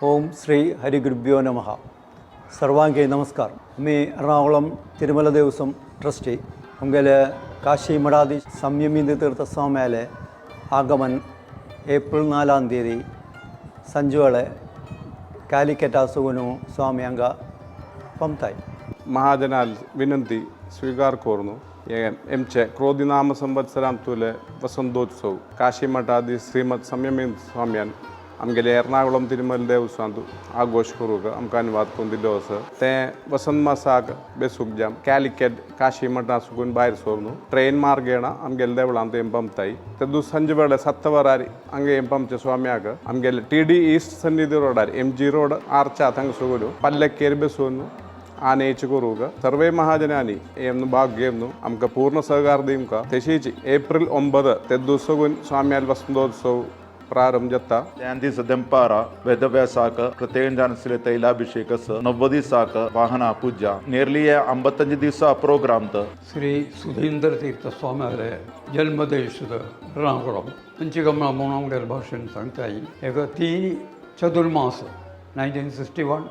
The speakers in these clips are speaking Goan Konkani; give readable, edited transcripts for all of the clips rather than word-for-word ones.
ഓം ശ്രീ ഹരിഗുരുഭ്യോ നമഃ. सर्वांके नमस्कार. मी एर्नाकुलम तिरुमल देवस्वम ट्रस्टी. आमगेले काशी मठाधीश संयमीन्द्र तीर्थ स्वामियाले आगमन ഏപ്രിൽ 4-ാം തീയതി ಸಂಜುವೇಳೆ കാലിക്കറ്റ് സുഗുനു സ്വാമി അങ്ക പംതായി. महाजनाल विनंती स्वीकार करून एमचे क्रोधिनाम संवत्सरांतुले वसंतोत्सव काशी मठाधीश श्रीमद संयमेंद्र स्वाम्यान आमगेले एर्नाकुलम तिरुमल देवस्वांतु आघोश करूंक आमकां अनुवाद करून दिल्लो आसा. तें वसंत मासाक बेसूक जाम कॅलिकट काशी मठा सुकून भायर सोरनु ट्रेन मार्गेण आमगेले देवळांत एंपमताय. तेदू संजे वेळे 7 वरारी ಹಂಗೆ ಎಂಪಂಚ ಸ್ವಾಮಿಯಾಗ ಆಮಗೆಲೆ ಟಿ ಡಿ ಈಸ್ಟ್ ಸನ್ನಿಧಿ ರೋಡಾರಿ ಎಂ ಜಿ ರೋಡ್ ಆರ್ಚಾ ತಂಗ ಸುಗುಲು ಪಲ್ಲಕ್ಕೇರಿ ಬೆಸುವನ್ನು ಆನೇಚು ಕೊರುಗ. ಸರ್ವೇ ಮಹಾಜನಾನಿ എന്നു ഭാഗ്യെന്നു നമുക്ക് പൂർണ്ണ സഹകാർ ദീംക. തശീച്ച് ഏപ്രിൽ 9 തെദ്ദുസകുൻ സ്വാമിയാൽ വസന്തോത്സവ് പ്രാരംഭ ജത്ത. त्या दिसा दनपारा वेदव्यासाक प्रत्येक जाणसले तैलाभिषेक, 90 दिसाक ವಾಹನ ಪೂಜಾ, ನಿಯರ್ಲಿ 55 ದಿವಸ ಪ್ರೋಗ್ರಾಮ್. ശ്രീ സുധീന്ദ്ര തീർത്ഥ സ്വാമിയുടെ ജന്മദേശത്ത് എറണാകുളം അഞ്ചുകമ്മ മൂന്നാം ഭാഷ सांगताय. एक तीन चतुर्मास 1961,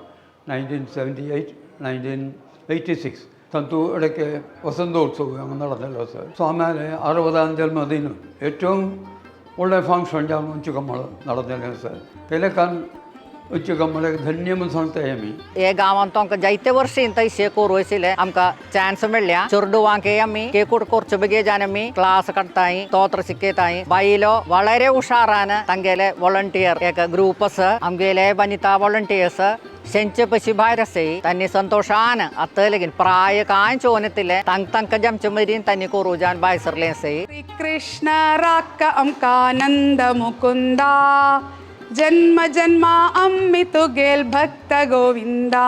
1978, 1986 തന്തു ഇടയ്ക്ക് വസന്തോത്സവം അങ്ങ് നടന്നല്ലോ സർ. സ്വാമിയുടെ 60-ാം ജന്മദിനം ഏറ്റവും ಒಳ್ಳೆ ಫಂಕ್ಷನ್ ಜಾಮ ಉಂಚುಕಮ್ಮಳ നടന്നല്ലോ सर. तेलेकान उंचुकम्मळे धन्य म्हणून सांगताय आमी. हे गांवांत आमकां जायते वर्षी तैसे करू आशिल्ले. आमकां चान्स मेळ्ळ्या. चेरडुवांक आमी केकूट कोर्च बेगे आमी क्लास काडताय, स्तोत्र शिकयताय. बायलो വളരെ ഉഷാറാണ്. തങ്കേലെ വോളണ്ടിയർ एक ग्रुप आसा आमगेले. वनिता वॉलंटियर्स शेंचे पशी भायर आसाय. तांणी संतोषान आतां लेगीन प्राय कांय चोवनतिले तांक तांकां जमचे मेरेन तांणी करू जावन भायर सरले आसाय. श्री कृष्ण राक आमकां मुकुंदा, जन्म जन्मा आम्ही तुगेल भक्त गोविंदा.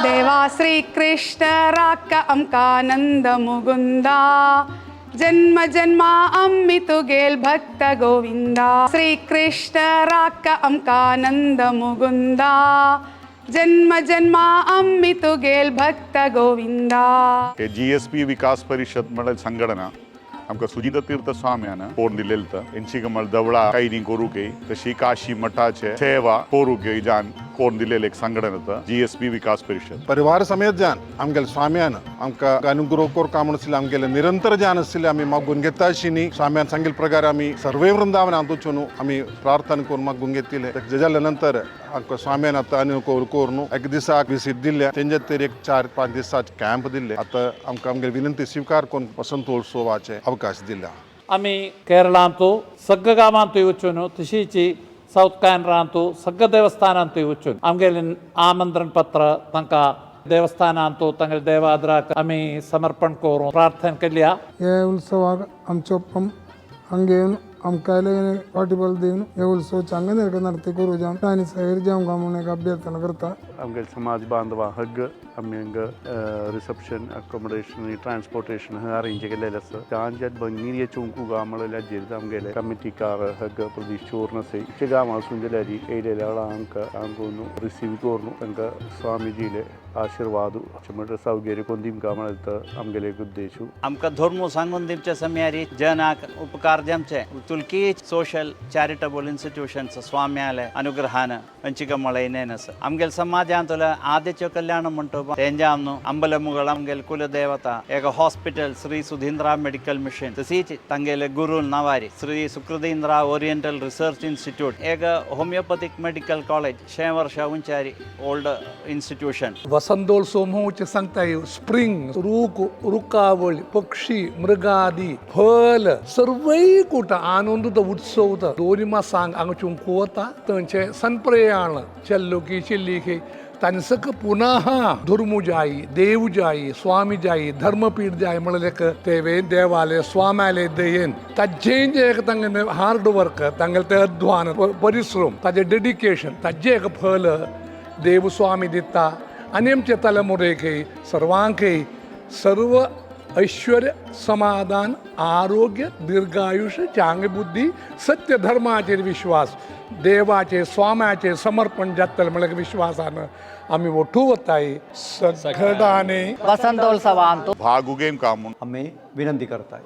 देवा श्री कृष्ण राक आमकां मुकुंदा, जन्म जन्मा आम्ही तुगेल भक्त गोविंदा. श्री कृष्ण राक आमकां मुकुंदा, जन्म जन्मा आम्ही तुगेल भक्त गोविंदा. जीएसपी विकास परिषद म्हळ्यार संघटना आमकां सुजित तीर्थ स्वाम्यान कोण दिलेलं तेंची कमळ दवळा कायनी करूंक, तशी काशी मठाचे सेवा करूंक जान कोण दिलेले एक संघटना जीएसपी विकास परिषद. परिवार समेत जान आमगेले स्वाम्यान आमकां अनुग्रह कोरका म्हणून आमगेले निरंतर जान आसले आमी मागून घेता आशिनी. स्वाम्यान सांगिल प्रकारे आमी सर्वे वृंदावन वचून आमी प्रार्थना करून मागून घेतिले. जाल्या नंतर आमकां स्वाम्यान आतां अनुग्रह करून एक दिसाक विसीट दिल्ले. तेंच्या तरी एक 4-5 दिसाचे कॅम्प दिल्ले. आतां आमकां आमगेले विनंती स्वीकार करून वसंतोत्सवाचे अवकाश दिला. आमी केरळांतु सग्ग गांवांतूय वचून, तशीच सावथ कॅनरांतु सग्ग देवस्थानांतूय वचून आमगेले आमंत्रण पत्र तांकां देवस्थानांतु तांगेले देवाद्राक आमी समर्पण करून प्रार्थना केल्या. हे उत्सवाक आमचे ഒപ്പം അങ്ങേನು आमकां पाठीबळ दिवन हे उत्सव चांगले तरेन നടത്തി करूं आनी सहകരിച്ച് आमकां म्हणून एक अभ्यर्थना करता. आमगे समाज बांधवा हग आमी हांगा रिसेप्शन, अकोमोडेशन, ट्रान्सपोर्टेशन अरेंज केलेले आसा. तांच्यात बंगीर चुंकू गांव म्हणल्यार आमगेले कमिटीकार हग प्रदीश चोर्नसे गांवां सुंजल्यारी येयलेल्या आमकां आमकां रिसीव करून तांकां स्वामीजीले आशीर्वाद म्हणटा सौगर्य कोण दिमकां म्हणल्यार आमगेले एक उद्देश. आमकां धर्म सांगून दिवचे समयारी जनाक उपकार जमचे तुलकी सोशल चॅरिटेबल इन्स्टिट्यूशन्स स्वाम्याले अनुग्रहान अंಚಿಕಮಳ आमगेले समाजांतले आदित्य कल्याण मंಟप, तेंजामनु अंबलमुगळ आमगेले कुलदेवता, एक hospital Shri Sudhindra medical mission, तशीच तांगेले गुरू नावारी श्री सुकृतींद्रा ओरिएंटल रिसर्च इन्स्टिट्यूट, एक होमियोपॅथिक मेडिकल कॉलेज 100 वर्षा उंचारी ओल्ड इन्स्टिट्यूशन. वसंतोत्सव म्हणून सांगता. स्प्रिंग, रूख, रुखावळ, पक्षी, मृगादी, फल सर्वय कुट आनंद उत्सव. दोन मासांक हांगा चुंकू वता. थंयचे सनप्रयाण चल्लुकी चिल्लीकी तांसक पुनः धर्मू जाई, देव जाई, स्वामी जाई, धर्मपीठ जाय म्हणलें ते देवाले स्वाम्याले दयेन ताजें जे एक तांगेले हार्ड वर्क, तांगेले ते अध्वान, परिश्रम, ताजें डेडिकेशन, ताजें एक फल देव स्वामी दिता आनी आमचे तलमुरेकय सर्वांकय सर्व. ऐश्वर्य, समाधान, आरोग्य, दीर्घायुष, चांग बुद्धी, सत्य धर्माचेर विश्वास, देवाचे स्वाम्याचे समर्पण जातले म्हळ्यार विश्वासान आमी ओठू वताय सगळ्याने वसंतोत्सवांतु भागुगेम का म्हूण आमी विनंती करताय.